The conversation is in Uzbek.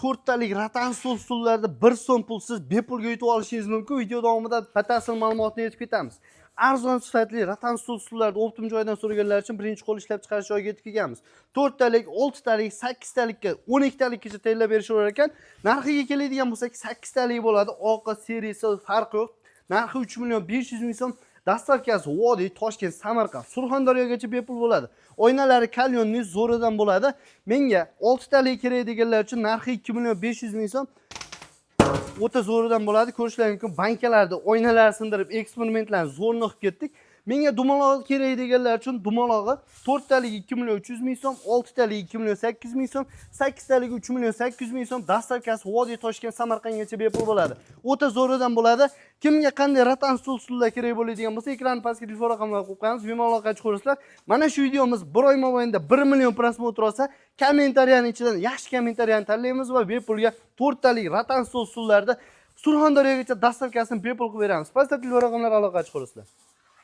To'rttalik rotan stol, stullarni 1 so'm pulsiz, bepulga yutib olishingiz mumkin. Video davomida batafsil ma'lumotni yetib ketamiz. Arzon, sifatli rotan stol, stullarni оптом joyidan so'raganlar uchun birinchi qo'l ishlab chiqarish joyiga yetib kelganmiz. To'rttalik, oltitalik, sakkiztalikka, 12talikgacha tayyorlab berishaverar ekan. Narxiga keladigan bo'lsak, sakkiztalik bo'ladi, oqi, серый si farqi yo'q. Narxi 3 500 000 so'm. Доставка si Vodiy, Toshkent, Samarqand, Surxondaryogacha bepul bo'ladi. Oynalari каленый, zo'ridan bo'ladi. Menga oltitalik kerak deganlar uchun narxi 2 500 000 so'm, o'ta zo'ridan bo'ladi. Ko'rishlari mumkin, bankalarni, oynalarni sindirib, eksperimentlarni zo'rni qilib ketdik. Menga dumalog'i kerak deganlar uchun dumalog'i to'rttaligi 2 300 000 so'm, oltitaligi 2 800 000 so'm, sakkiztaligi 3 800 000 so'm. Доставка si Vodiy, Toshkent, Samarqandgacha bepul bo'ladi, o'ta zo'ridan bo'ladi. Kimga qanday rotan stol, stullar kerak bo'ladigan bo'lsa, ekran pastga telefon raqamlarini qo'yib qo'yamiz, bemalol aloqaga chiqaverasizlar. Mana shu videomiz bir oy mobaynida 1 million просмотр olsa, kommentariyani ichidan yaxshi kommentariyani tanlaymiz va bepulga to'rttalik rotan stol, stullarni Surxondaryogacha доставка sini bepul qilib beramiz. Pastda telefon raqamlari, aloqaga chiqaverasizlar.